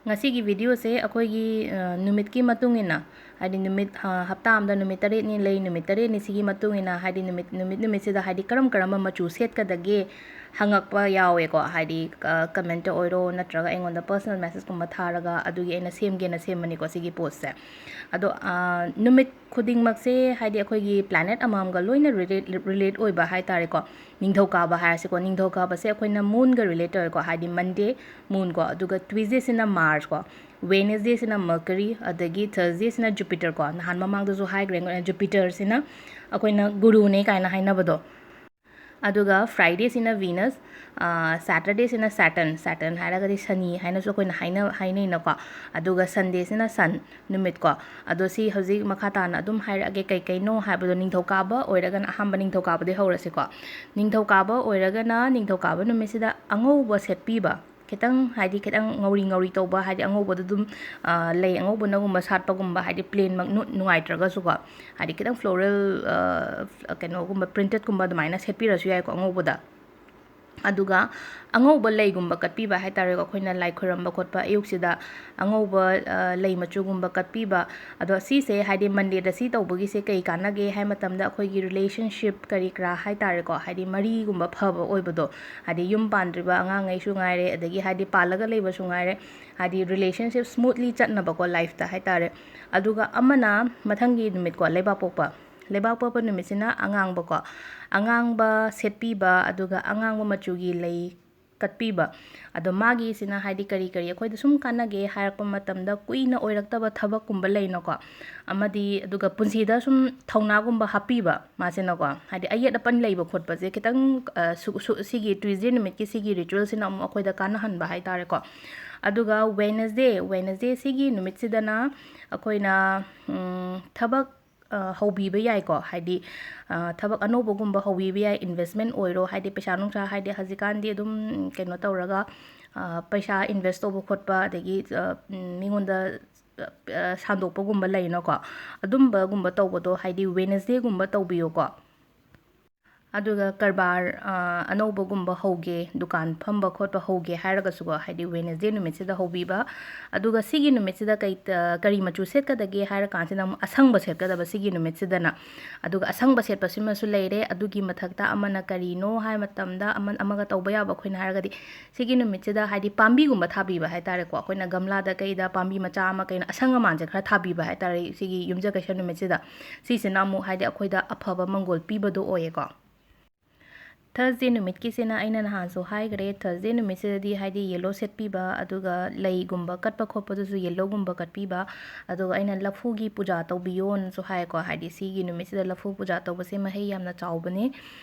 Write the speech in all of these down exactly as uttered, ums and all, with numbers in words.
ꯉꯁꯤꯒꯤ videoꯁꯦ ꯑꯩꯈꯣꯏꯒꯤ ꯅꯨꯃꯤꯠꯀꯤ ꯃꯇꯨꯡ ꯏꯟꯅ, ꯍꯥꯏꯗꯤ ꯅꯨꯃꯤꯠ ꯍꯞꯇꯥ ꯑꯃꯗ ꯅꯨꯃꯤꯠ ꯇꯔꯦꯠꯅꯤ ꯂꯩ, ꯅꯨꯃꯤꯠ ꯇꯔꯦꯠꯅꯤꯁꯤꯒꯤ ꯃꯇꯨꯡ ꯏꯟꯅ, ꯍꯥꯏꯗꯤ ꯅꯨꯃꯤꯠ ꯅꯨꯃꯤꯠ ꯅꯨꯃꯤꯠꯁꯤꯗ ꯍꯥꯏꯗꯤ ꯀꯔꯝ ꯀꯔꯝꯕ ꯃꯆꯨ ꯁꯦꯠꯀꯗꯒꯦ ꯍꯪꯉꯛꯄ ꯌꯥꯎꯋꯦꯀꯣ꯫ ꯍꯥꯏꯗꯤ commentꯇ ꯑꯣꯏꯔꯣ, ꯅꯠꯇ꯭ꯔꯒ ꯑꯩꯉꯣꯟꯗ personal messageꯀꯨꯝꯕ ꯊꯥꯔꯒ, ꯑꯗꯨꯒꯤ ꯑꯩꯅ ꯁꯦꯝꯒꯦꯅ ꯁꯦꯝꯕꯅꯤꯀꯣ ꯁꯤꯒꯤ postꯁꯦ꯫ ꯑꯗꯣ ꯅꯨꯃꯤꯠ ꯈꯨꯗꯤꯡꯃꯛꯁꯦ ꯍꯥꯏꯗꯤ ꯑꯩꯈꯣꯏꯒꯤ planet ꯑꯃꯃꯝꯒ ꯂꯣꯏꯅ relate relate ꯑꯣꯏꯕ ꯍꯥꯏꯇꯥꯔꯦꯀꯣ꯫ ꯅꯤꯡꯊꯧꯀꯥꯕ ꯍꯥꯏꯔꯁꯤꯀꯣ, ꯅꯤꯡꯊꯧꯀꯥꯕꯁꯦ ꯑꯩꯈꯣꯏꯅ moonꯒ relate ꯇꯧꯋꯦꯀꯣ, ꯍꯥꯏꯗꯤ Monday moon ꯀꯣ꯫ ꯑꯗꯨꯒ Tuesdayꯁꯤꯅ Mars ꯀꯣ, Wednesdayꯁꯤꯅ Mercury, ꯑꯗꯒꯤ Thursdayꯁꯤꯅ Jupiter ꯀꯣ꯫ ꯅꯍꯥꯟ ꯃꯃꯥꯡꯗꯁꯨ ꯍꯥꯏꯈ꯭ꯔꯦ, Jupiterꯁꯤꯅ ꯑꯩꯈꯣꯏꯅ ꯒꯨꯔꯨꯅꯦ ꯀꯥꯏꯅ ꯍꯥꯏꯅꯕꯗꯣ꯫ ꯑꯗꯨꯒ Fridayꯁꯤꯅ Venus, Saturdayꯁꯤꯅ Saturn, Saturn ꯍꯥꯏꯔꯒꯗꯤ ꯁꯅꯤ ꯍꯥꯏꯅꯁꯨ ꯑꯩꯈꯣꯏꯅ ꯍꯥꯏꯅ ꯍꯥꯏꯅꯩꯅꯀꯣ꯫ ꯑꯗꯨꯒ Sundayꯁꯤꯅ Sun ꯅꯨꯃꯤꯠꯀꯣ꯫ ꯑꯗꯣ ꯁꯤ ꯍꯧꯖꯤꯛ ꯃꯈꯥ ꯇꯥꯅ ꯑꯗꯨꯝ ꯍꯥꯏꯔꯛꯑꯒꯦ ꯀꯩ ꯀꯩꯅꯣ ꯍꯥꯏꯕꯗꯣ꯫ ꯅꯤꯡꯊꯧꯀꯥꯕ ꯑꯣꯏꯔꯒꯅ, ꯑꯍꯥꯟꯕ ꯅꯤꯡꯊꯧꯀꯥꯕꯗꯒꯤ ꯍꯧꯔꯁꯤꯀꯣ꯫ ꯅꯤꯡꯊꯧꯀꯥꯕ ꯑꯣꯏꯔꯒꯅ ꯅꯤꯡꯊꯧꯀꯥꯕ ꯅꯨꯃꯤꯠꯁꯤꯗ ꯑꯉꯧꯕ ꯁꯦꯠꯄꯤꯕ, ꯈꯤꯇꯪ ꯍꯥꯏꯗꯤ ꯈꯤꯇꯪ ꯉꯧꯔꯤ ꯉꯧꯔꯤ ꯇꯧꯕ, ꯍꯥꯏꯗꯤ ꯑꯉꯧꯕꯗ ꯑꯗꯨꯝ ꯂꯩ ꯑꯉꯧꯕꯅꯒꯨꯝꯕ ꯁꯥꯠꯄꯒꯨꯝꯕ, ꯍꯥꯏꯗꯤ plainꯃꯛ ꯅꯨꯡꯉꯥꯏꯇ꯭ꯔꯒꯁꯨꯀꯣ꯫ ꯍꯥꯏꯗꯤ ꯈꯤꯇꯪ floral ꯀꯩꯅꯣꯒꯨꯝꯕ, printedꯀꯨꯝꯕ ꯑꯗꯨꯃꯥꯏꯅ ꯁꯦꯠꯄꯤꯔꯁꯨ ꯌꯥꯏꯀꯣ ꯑꯉꯧꯕꯗ꯫ ꯑꯗꯨꯒ ꯑꯉꯧꯕ ꯂꯩꯒꯨꯝꯕ ꯀꯠꯄꯤꯕ ꯍꯥꯏꯇꯥꯔꯦꯀꯣ, ꯑꯩꯈꯣꯏꯅ ꯂꯥꯏ ꯈꯣꯏꯔꯝꯕ ꯈꯣꯠꯄ ꯑꯌꯨꯛꯁꯤꯗ ꯑꯉꯧꯕ ꯂꯩ ꯃꯆꯨꯒꯨꯝꯕ ꯀꯠꯄꯤꯕ꯫ ꯑꯗꯣ ꯁꯤꯁꯦ ꯍꯥꯏꯗꯤ Mondayꯗ ꯁꯤ ꯇꯧꯕꯒꯤꯁꯦ ꯀꯩ ꯀꯥꯟꯅꯒꯦ ꯍꯥꯏ ꯃꯇꯝꯗ, ꯑꯩꯈꯣꯏꯒꯤ relationship ꯀꯔꯤ ꯀꯔꯥ ꯍꯥꯏꯇꯥꯔꯦꯀꯣ, ꯍꯥꯏꯗꯤ ꯃꯔꯤꯒꯨꯝꯕ ꯐꯕ ꯑꯣꯏꯕꯗꯣ, ꯍꯥꯏꯗꯤ ꯌꯨꯝ ꯄꯥꯟꯗ꯭ꯔꯤꯕ ꯑꯉꯥꯡꯉꯩꯁꯨ ꯉꯥꯏꯔꯦ, ꯑꯗꯒꯤ ꯍꯥꯏꯗꯤ ꯄꯥꯜꯂꯒ ꯂꯩꯕꯁꯨ ꯉꯥꯏꯔꯦ, ꯍꯥꯏꯗꯤ relationship smoothly ꯆꯠꯅꯕꯀꯣ lifeꯇ ꯍꯥꯏꯇꯥꯔꯦ꯫ ꯑꯗꯨꯒ ꯑꯃꯅ ꯃꯊꯪꯒꯤ ꯅꯨꯃꯤꯠꯀꯣ, ꯂꯩꯕꯥꯛꯄꯣꯛꯄ꯫ ꯂꯩꯕꯥꯛꯄꯣꯛꯄ ꯅꯨꯃꯤꯠꯁꯤꯅ ꯑꯉꯥꯡꯕꯀꯣ, ꯑꯉꯥꯡꯕ ꯁꯦꯠꯄꯤꯕ, ꯑꯗꯨꯒ ꯑꯉꯥꯡꯕ ꯃꯆꯨꯒꯤ ꯂꯩ ꯀꯠꯄꯤꯕ꯫ ꯑꯗꯣ ꯃꯥꯒꯤꯁꯤꯅ ꯍꯥꯏꯗꯤ ꯀꯔꯤ ꯀꯔꯤ ꯑꯩꯈꯣꯏꯗ ꯁꯨꯝ ꯀꯥꯟꯅꯒꯦ ꯍꯥꯏꯔꯛꯄ ꯃꯇꯝꯗ, ꯀꯨꯏꯅ ꯑꯣꯏꯔꯛꯇꯕ ꯊꯕꯛꯀꯨꯝꯕ ꯂꯩꯅꯀꯣ, ꯑꯃꯗꯤ ꯑꯗꯨꯒ ꯄꯨꯟꯁꯤꯗ ꯁꯨꯝ ꯊꯧꯅꯥꯒꯨꯝꯕ ꯍꯥꯞꯄꯤꯕ ꯃꯥꯁꯤꯅꯀꯣ, ꯍꯥꯏꯗꯤ ꯑꯌꯦꯠ ꯑꯄꯟ ꯂꯩꯕ ꯈꯣꯠꯄꯁꯦ ꯈꯤꯇꯪ ꯁꯤꯒꯤ Tuesday ꯅꯨꯃꯤꯠꯀꯤ ꯁꯤꯒꯤ ritualꯁꯤꯅ ꯑꯃꯨꯛ ꯑꯩꯈꯣꯏꯗ ꯀꯥꯟꯅꯍꯟꯕ ꯍꯥꯏꯇꯥꯔꯦꯀꯣ꯫ ꯑꯗꯨꯒ Wednesday, Wednesday ꯁꯤꯒꯤ ꯅꯨꯃꯤꯠꯁꯤꯗꯅ ꯑꯩꯈꯣꯏꯅ ꯊꯕꯛ ꯍꯧꯕꯤꯕ ꯌꯥꯏꯀꯣ, ꯍꯥꯏꯗꯤ ꯊꯕꯛ ꯑꯅꯧꯕꯒꯨꯝꯕ ꯍꯧꯕꯤꯕ ꯌꯥꯏ, investment ꯑꯣꯏꯔꯣ, ꯍꯥꯏꯗꯤ ꯄꯩꯁꯥ ꯅꯨꯡꯁꯥ, ꯍꯥꯏꯗꯤ ꯍꯧꯖꯤꯛꯀꯥꯟꯗꯤ ꯑꯗꯨꯝ ꯀꯩꯅꯣ ꯇꯧꯔꯒ ꯄꯩꯁꯥ invest ꯇꯧꯕ ꯈꯣꯠꯄ, ꯑꯗꯒꯤ ꯃꯤꯉꯣꯟꯗ ꯁꯥꯟꯗꯣꯛꯄꯒꯨꯝꯕ ꯂꯩꯅꯀꯣ, ꯑꯗꯨꯝꯕꯒꯨꯝꯕ ꯇꯧꯕꯗꯣ ꯍꯥꯏꯗꯤ Wednesdayꯒꯨꯝꯕ ꯇꯧꯕꯤꯌꯣꯀꯣ꯫ ꯑꯗꯨꯒ ꯀꯔꯕꯥꯔ ꯑꯅꯧꯕꯒꯨꯝꯕ ꯍꯧꯒꯦ, ꯗꯨꯀꯥꯟ ꯐꯝꯕ ꯈꯣꯠꯄ ꯍꯧꯒꯦ ꯍꯥꯏꯔꯒꯁꯨꯀꯣ, ꯍꯥꯏꯗꯤ ꯋꯦꯅꯁꯗꯦ ꯅꯨꯃꯤꯠꯁꯤꯗ ꯍꯧꯕꯤꯕ꯫ ꯑꯗꯨꯒ ꯁꯤꯒꯤ ꯅꯨꯃꯤꯠꯁꯤꯗ ꯀꯩ ꯀꯔꯤ ꯃꯆꯨ ꯁꯦꯠꯀꯗꯒꯦ ꯍꯥꯏꯔ ꯀꯥꯟꯁꯤꯗ ꯑꯃꯨꯛ ꯑꯁꯪꯕ ꯁꯦꯠꯀꯗꯕ ꯁꯤꯒꯤ ꯅꯨꯃꯤꯠꯁꯤꯗꯅ꯫ ꯑꯗꯨꯒ ꯑꯁꯪꯕ ꯁꯦꯠꯄꯁꯤꯃꯁꯨ ꯂꯩꯔꯦ꯫ ꯑꯗꯨꯒꯤ ꯃꯊꯛꯇ ꯑꯃꯅ ꯀꯔꯤꯅꯣ ꯍꯥꯏ ꯃꯇꯝꯗ, ꯑꯃ ꯑꯃꯒ ꯇꯧꯕ ꯌꯥꯕ ꯑꯩꯈꯣꯏꯅ ꯍꯥꯏꯔꯒꯗꯤ, ꯁꯤꯒꯤ ꯅꯨꯃꯤꯠꯁꯤꯗ ꯍꯥꯏꯗꯤ ꯄꯥꯝꯕꯤꯒꯨꯝꯕ ꯊꯥꯕꯤꯕ ꯍꯥꯏꯇꯥꯔꯦꯀꯣ꯫ ꯑꯩꯈꯣꯏꯅ ꯒꯝꯂꯥꯗ ꯀꯩꯗ ꯄꯥꯝꯕꯤ ꯃꯆꯥ ꯑꯃ ꯀꯩꯅ ꯑꯁꯪ ꯑꯃꯥꯟꯁꯦ ꯈꯔ ꯊꯥꯕꯤꯕ ꯍꯥꯏꯇꯥꯔꯦ ꯁꯤꯒꯤ ꯌꯨꯝꯁꯀꯩꯁ ꯅꯨꯃꯤꯠꯁꯤꯗ꯫ ꯁꯤꯁꯤꯅ ꯑꯃꯨꯛ ꯍꯥꯏꯗꯤ ꯑꯩꯈꯣꯏꯗ ꯑꯐꯕ ꯃꯪꯒꯣꯜ ꯄꯤꯕꯗꯣ ꯑꯣꯏꯌꯦꯀꯣ꯫ ꯊꯔꯁꯗꯦ ꯅꯨꯃꯤꯠꯀꯤꯁꯤꯅ ꯑꯩꯅ ꯅꯍꯥꯟꯁꯨ ꯍꯥꯏꯈ꯭ꯔꯦ, ꯊꯔꯁꯗꯦ ꯅꯨꯃꯤꯠꯁꯤꯗꯗꯤ ꯍꯥꯏꯗꯤ ꯌꯦꯜꯂꯣ ꯁꯦꯠꯄꯤꯕ, ꯑꯗꯨꯒ ꯂꯩꯒꯨꯝꯕ ꯀꯠꯄ ꯈꯣꯠꯄꯗꯨꯁꯨ ꯌꯦꯜꯂꯣꯒꯨꯝꯕ ꯀꯠꯄꯤꯕ꯫ ꯑꯗꯨꯒ ꯑꯩꯅ ꯂꯐꯨꯒꯤ ꯄꯨꯖꯥ ꯇꯧꯕꯤꯌꯣꯅꯁꯨ ꯍꯥꯏꯀꯣ, ꯍꯥꯏꯗꯤ ꯁꯤꯒꯤ ꯅꯨꯃꯤꯠꯁꯤꯗ ꯂꯐꯨ ꯄꯨꯖꯥ ꯇꯧꯕꯁꯦ ꯃꯍꯩ ꯌꯥꯝꯅ ꯆꯥꯎꯕꯅꯦ꯫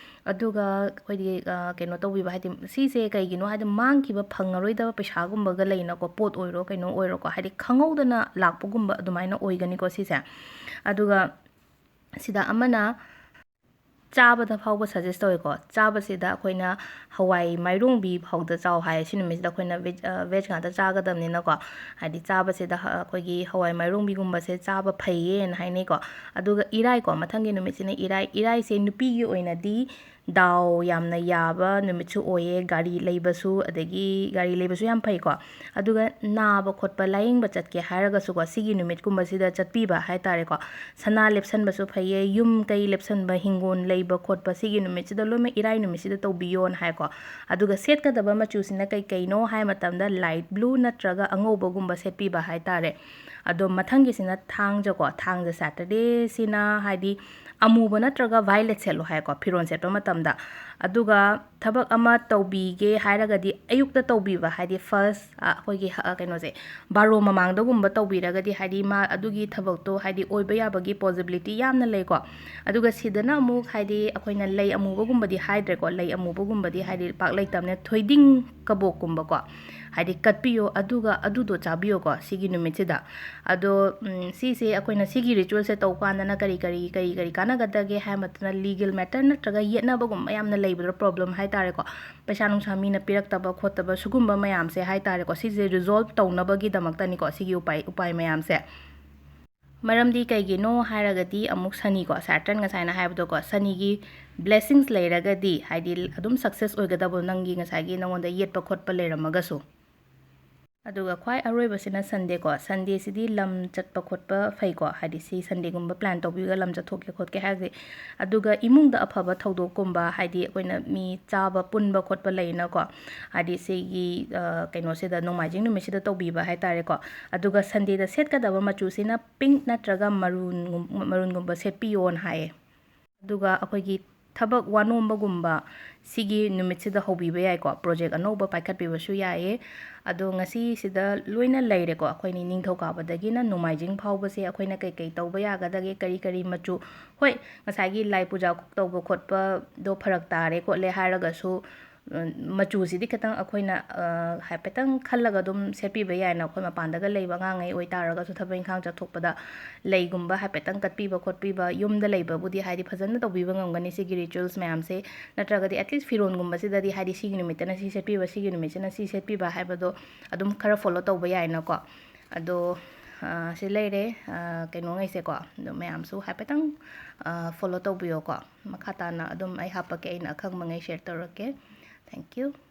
ꯑꯗꯨꯒ ꯑꯩꯈꯣꯏꯗꯤ ꯀꯩꯅꯣ ꯇꯧꯕꯤꯕ ꯍꯥꯏꯗꯤ, ꯁꯤꯁꯦ ꯀꯩꯒꯤꯅꯣ ꯍꯥꯏꯗꯤ ꯃꯥꯡꯈꯤꯕ ꯐꯪꯉꯔꯣꯏꯗꯕ ꯄꯩꯁꯥꯒꯨꯝꯕꯒ ꯂꯩꯅꯀꯣ, ꯄꯣꯠ ꯑꯣꯏꯔꯣ ꯀꯩꯅꯣ ꯑꯣꯏꯔꯣꯀꯣ, ꯍꯥꯏꯗꯤ ꯈꯪꯍꯧꯗꯅ ꯂꯥꯛꯄꯒꯨꯝꯕ ꯑꯗꯨꯃꯥꯏꯅ ꯑꯣꯏꯒꯅꯤꯀꯣ ꯁꯤꯁꯦ꯫ ꯑꯗꯨꯒ ꯁꯤꯗ ꯑꯃꯅ ꯆꯥꯕꯗ ꯐꯥꯎꯕ ꯁꯖꯦꯁ ꯇꯧꯋꯦꯀꯣ꯫ ꯆꯥꯕꯁꯤꯗ ꯑꯩꯈꯣꯏꯅ ꯍꯋꯥꯏ ꯃꯥꯏꯔꯣꯡꯕꯤ ꯐꯥꯎꯗ ꯆꯥꯎ ꯍꯥꯏ꯫ ꯁꯤ ꯅꯨꯃꯤꯠꯁꯤꯗ ꯑꯩꯈꯣꯏꯅ ꯚꯦꯖ, ꯚꯦꯖ ꯉꯥꯛꯇ ꯆꯥꯒꯗꯕꯅꯤꯅꯀꯣ꯫ ꯍꯥꯏꯗꯤ ꯆꯥꯕꯁꯤꯗ ꯍ-, ꯑꯩꯈꯣꯏꯒꯤ ꯍꯋꯥꯏ ꯃꯥꯏꯔꯣꯡꯕꯤꯒꯨꯝꯕꯁꯦ ꯆꯥꯕ ꯐꯩꯌꯦꯅ ꯍꯥꯏꯅꯩꯀꯣ꯫ ꯑꯗꯨꯒ ꯏꯔꯥꯏꯀꯣ, ꯃꯊꯪꯒꯤ ꯅꯨꯃꯤꯠꯁꯤꯅ ꯏꯔꯥꯏ꯫ ꯏꯔꯥꯏꯁꯦ ꯅꯨꯄꯤꯒꯤ ꯑꯣꯏꯅꯗꯤ ꯗꯥꯎ ꯌꯥꯝꯅ ꯌꯥꯕ ꯅꯨꯃꯤꯠꯁꯨ ꯑꯣꯏꯌꯦ꯫ ꯒꯥꯔꯤ ꯂꯩꯕꯁꯨ, ꯑꯗꯒꯤ ꯒꯥꯔꯤ ꯂꯩꯕꯁꯨ ꯌꯥꯝ ꯐꯩꯀꯣ꯫ ꯑꯗꯨꯒ ꯅꯥꯕ ꯈꯣꯠꯄ ꯂꯥꯌꯦꯡꯕ ꯆꯠꯀꯦ ꯍꯥꯏꯔꯒꯁꯨꯀꯣ, ꯁꯤꯒꯤ ꯅꯨꯃꯤꯠꯀꯨꯝꯕꯁꯤꯗ ꯆꯠꯄꯤꯕ ꯍꯥꯏꯇꯥꯔꯦꯀꯣ꯫ ꯁꯅꯥ ꯂꯦꯞꯁꯟꯕꯁꯨ ꯐꯩꯌꯦ, ꯌꯨꯝ ꯀꯩ ꯂꯦꯞꯁꯟꯕ, ꯍꯤꯡꯒꯣꯜ ꯂꯩꯕ ꯈꯣꯠꯄ, ꯁꯤꯒꯤ ꯅꯨꯃꯤꯠꯁꯤꯗ ꯂꯣꯏꯅꯃꯛ ꯏꯔꯥꯏ ꯅꯨꯃꯤꯠꯁꯤꯗ ꯇꯧꯕꯤꯌꯣꯅ ꯍꯥꯏꯀꯣ꯫ ꯑꯗꯨꯒ ꯁꯦꯠꯀꯗꯕ ꯃꯆꯨꯁꯤꯅ ꯀꯩ ꯀꯩꯅꯣ ꯍꯥꯏ ꯃꯇꯝꯗ, ꯂꯥꯏꯠ ꯕ꯭ꯂꯨ ꯅꯠꯇ꯭ꯔꯒ ꯑꯉꯧꯕꯒꯨꯝꯕ ꯁꯦꯠꯄꯤꯕ ꯍꯥꯏꯇꯥꯔꯦ꯫ ꯑꯗꯣ ꯃꯊꯪꯒꯤꯁꯤꯅ ꯊꯥꯡꯖꯀꯣ꯫ ꯊꯥꯡꯖ ꯁꯦꯇꯔꯗꯦꯁꯤꯅ ꯍꯥꯏꯗꯤ ꯑꯃꯨꯕ ꯅꯠꯇ꯭ꯔꯒ ꯚꯥꯏꯂꯦꯠ ꯁꯦꯠꯂꯣ ꯍꯥꯏꯀꯣ, ꯐꯤꯔꯣꯜ ꯁꯦꯠꯄ ꯃꯇꯝꯗ꯫ ꯑꯗꯨꯒ ꯊꯕꯛ ꯑꯃ ꯇꯧꯕꯤꯒꯦ ꯍꯥꯏꯔꯒꯗꯤ ꯑꯌꯨꯛꯇ ꯇꯧꯕꯤꯕ, ꯍꯥꯏꯗꯤ ꯐꯥꯔꯁ, ꯑ, ꯑꯩꯈꯣꯏꯒꯤ, ꯑ, ꯀꯩꯅꯣꯁꯦ, ꯕꯥꯔꯣ ꯃꯃꯥꯡꯗꯒꯨꯝꯕ ꯇꯧꯕꯤꯔꯒꯗꯤ, ꯍꯥꯏꯗꯤ ꯃꯥ ꯑꯗꯨꯒꯤ ꯊꯕꯛꯇꯣ, ꯍꯥꯏꯗꯤ ꯑꯣꯏꯕ ꯌꯥꯕꯒꯤ ꯄꯣꯖꯤꯕꯤꯂꯤꯇꯤ ꯌꯥꯝꯅ ꯂꯩꯀꯣ꯫ ꯑꯗꯨꯒ ꯁꯤꯗꯅ ꯑꯃꯨꯛ, ꯍꯥꯏꯗꯤ ꯑꯩꯈꯣꯏꯅ ꯂꯩ ꯑꯃꯨꯕꯒꯨꯝꯕꯗꯤ ꯍꯥꯏꯗ꯭ꯔꯦꯀꯣ, ꯂꯩ ꯑꯃꯨꯕꯒꯨꯝꯕꯗꯤ, ꯍꯥꯏꯗꯤ ꯄꯥꯛ ꯂꯩꯇꯕꯅꯤꯅ, ꯊꯣꯏꯗꯤꯡ ꯀꯕꯣꯛꯀꯨꯝꯕꯀꯣ, ꯍꯥꯏꯗꯤ ꯀꯠꯄꯤꯌꯣ, ꯑꯗꯨꯒ ꯑꯗꯨꯗꯣ ꯆꯥꯕꯤꯌꯣꯀꯣ ꯁꯤꯒꯤ ꯅꯨꯃꯤꯠꯁꯤꯗ꯫ ꯑꯗꯣ, ꯎꯝ, ꯁꯤꯁꯦ ꯑꯩꯈꯣꯏꯅ ꯁꯤꯒꯤ ꯔꯤꯆꯨꯋꯦꯜꯁꯦ ꯇꯧꯕ ꯀꯥꯟꯗꯅ ꯀꯔꯤ, ꯀꯔꯤ, ꯀꯔꯤ, ꯀꯔꯤ ꯀꯥꯟꯅꯒꯗꯒꯦ ꯍꯥꯏꯕ ꯃꯇꯝꯗ, ꯂꯤꯒꯦꯜ ꯃꯦꯇꯔ ꯅꯠꯇ꯭ꯔꯒ ꯌꯦꯠꯅꯕꯒꯨꯝꯕ ꯌꯥꯝꯅ ꯂꯩꯕꯗꯣ, ꯄ꯭ꯔꯣꯕ꯭ꯂꯦꯝ ꯍꯥꯏꯇꯥꯔꯦꯀꯣ, ꯄꯩꯁꯥ ꯅꯨꯡꯁꯥ ꯃꯤꯅ ꯄꯤꯔꯛꯇꯕ ꯈꯣꯠꯇꯕ ꯁꯤꯒꯨꯝꯕ ꯃꯌꯥꯝꯁꯦ ꯍꯥꯏꯇꯥꯔꯦꯀꯣ, ꯁꯤꯁꯦ ꯔꯤꯖꯣꯜꯕ ꯇꯧꯅꯕꯒꯤꯗꯃꯛꯇꯅꯤꯀꯣ ꯁꯤꯒꯤ ꯎꯄꯥꯏ, ꯎꯄꯥꯏ ꯃꯌꯥꯝꯁꯦ꯫ ꯃꯔꯝꯗꯤ ꯀꯩꯒꯤꯅꯣ ꯍꯥꯏꯔꯒꯗꯤ ꯑꯃꯨꯛ ꯁꯅꯤꯀꯣ, Saturn ꯉꯁꯥꯏꯅ ꯍꯥꯏꯕꯗꯣꯀꯣ, ꯁꯅꯤꯒꯤ blessings ꯂꯩꯔꯒꯗꯤ ꯍꯥꯏꯗꯤ ꯑꯗꯨꯝ success ꯑꯣꯏꯒꯗꯕ, ꯅꯪꯒꯤ ꯉꯁꯥꯏꯒꯤ ꯅꯉꯣꯟꯗ ꯌꯦꯠꯄ ꯈꯣꯠꯄ ꯂꯩꯔꯝꯃꯒꯁꯨ꯫ ꯑꯗꯨꯒ ꯈ꯭ꯋꯥꯏ ꯑꯔꯣꯏꯕꯁꯤꯅ Sundayꯀꯣ꯫ Sundayꯁꯤꯗꯤ ꯂꯝ ꯆꯠꯄ ꯈꯣꯠꯄ ꯐꯩꯀꯣ, ꯍꯥꯏꯗꯤ ꯁꯤ Sundayꯒꯨꯝꯕ plan ꯇꯧꯕꯤꯔꯒ ꯂꯝ ꯆꯠꯊꯣꯛꯀꯦ ꯈꯣꯠꯀꯦ ꯍꯥꯏꯔꯗꯤ꯫ ꯑꯗꯨꯒ ꯏꯃꯨꯡꯗ ꯑꯐꯕ ꯊꯧꯗꯣꯛꯀꯨꯝꯕ, ꯍꯥꯏꯗꯤ ꯑꯩꯈꯣꯏꯅ ꯃꯤ ꯆꯥꯕ ꯄꯨꯟꯕ ꯈꯣꯠꯄ ꯂꯩꯅꯀꯣ, ꯍꯥꯏꯗꯤ ꯁꯤꯒꯤ ꯀꯩꯅꯣꯁꯤꯗ, ꯅꯣꯡꯃꯥꯏꯖꯤꯡ ꯅꯨꯃꯤꯠꯁꯤꯗ ꯇꯧꯕꯤꯕ ꯍꯥꯏꯇꯥꯔꯦꯀꯣ꯫ ꯑꯗꯨꯒ Sundayꯗ ꯁꯦꯠꯀꯗꯕ ꯃꯆꯨꯁꯤꯅ pink ꯅꯠꯇ꯭ꯔꯒ maroon, maroonꯒꯨꯝꯕ ꯁꯦꯠꯄꯤꯌꯣꯅ ꯍꯥꯏꯌꯦ꯫ ꯑꯗꯨꯒ ꯑꯩꯈꯣꯏꯒꯤ ꯊꯕꯛ ꯋꯥꯅꯣꯝꯕꯒꯨꯝꯕ ꯁꯤꯒꯤ ꯅꯨꯃꯤꯠꯁꯤꯗ ꯍꯧꯕꯤꯕ ꯌꯥꯏꯀꯣ, project ꯑꯅꯧꯕ ꯄꯥꯏꯈꯠꯄꯤꯕꯁꯨ ꯌꯥꯏꯌꯦ꯫ ꯑꯗꯣ ꯉꯁꯤꯁꯤꯗ ꯂꯣꯏꯅ ꯂꯩꯔꯦꯀꯣ, ꯑꯩꯈꯣꯏ ꯅꯤꯡꯊꯧꯀꯥꯕꯗꯒꯤꯅ ꯅꯣꯡꯃꯥꯏꯖꯤꯡ ꯐꯥꯎꯕꯁꯦ ꯑꯩꯈꯣꯏꯅ ꯀꯩꯀꯩ ꯇꯧꯕ ꯌꯥꯒꯗꯒꯦ, ꯀꯔꯤ ꯀꯔꯤ ꯃꯆꯨ꯫ ꯍꯣꯏ, ꯉꯁꯥꯏꯒꯤ ꯂꯥꯏ ꯄꯨꯖꯥ ꯇꯧꯕ ꯈꯣꯠꯄꯗꯣ ꯐꯔꯛ ꯇꯥꯔꯦ ꯈꯣꯠꯂꯦ ꯍꯥꯏꯔꯒꯁꯨ, ꯃꯆꯨꯁꯤꯗꯤ ꯈꯤꯇꯪ ꯑꯩꯈꯣꯏꯅ ꯍꯥꯏꯐꯦꯠꯇꯪ ꯈꯜꯂꯒ ꯑꯗꯨꯝ ꯁꯦꯠꯄꯤꯕ ꯌꯥꯏꯅ꯫ ꯑꯩꯈꯣꯏ ꯃꯄꯥꯟꯗꯒ ꯂꯩꯕ ꯑꯉꯥꯡꯉꯩ ꯑꯣꯏꯇꯥꯔꯒꯁꯨ, ꯊꯕꯛ ꯏꯪꯈꯥꯡ ꯆꯠꯊꯣꯛꯄꯗ ꯂꯩꯒꯨꯝꯕ ꯍꯥꯏꯐꯦꯠꯇꯪ ꯀꯠꯄꯤꯕ ꯈꯣꯠꯄꯤꯕ, ꯌꯨꯝꯗ ꯂꯩꯕꯕꯨꯗꯤ ꯍꯥꯏꯗꯤ ꯐꯖꯅ ꯇꯧꯕꯤꯕ ꯉꯝꯒꯅꯤ ꯁꯤꯒꯤ rituals ꯃꯌꯥꯝꯁꯦ꯫ ꯅꯠꯇ꯭ꯔꯒꯗꯤ at least ꯐꯤꯔꯣꯟꯒꯨꯝꯕꯁꯤꯗꯗꯤ ꯍꯥꯏꯗꯤ ꯁꯤꯒꯤ ꯅꯨꯃꯤꯠꯇꯅ ꯁꯤ ꯁꯦꯠꯄꯤꯕ, ꯁꯤꯒꯤ ꯅꯨꯃꯤꯠꯁꯤꯅ ꯁꯤ ꯁꯦꯠꯄꯤꯕ ꯍꯥꯏꯕꯗꯣ ꯑꯗꯨꯝ ꯈꯔ follow ꯇꯧꯕ ꯌꯥꯏꯅꯀꯣ꯫ ꯑꯗꯣ ꯁꯤ ꯂꯩꯔꯦ ꯀꯩꯅꯣꯉꯩꯁꯦꯀꯣ꯫ ꯑꯗꯣ ꯃꯌꯥꯝꯁꯨ ꯍꯥꯏꯐꯦꯠꯇꯪ follow ꯇꯧꯕꯤꯌꯣꯀꯣ꯫ ꯃꯈꯥ ꯇꯥꯅ ꯑꯗꯨꯝ ꯑꯩ ꯍꯥꯞꯄꯛꯀꯦ, ꯑꯩꯅ ꯑꯈꯪꯕꯉꯩ share ꯇꯧꯔꯛꯀꯦ꯫ Thank you꯫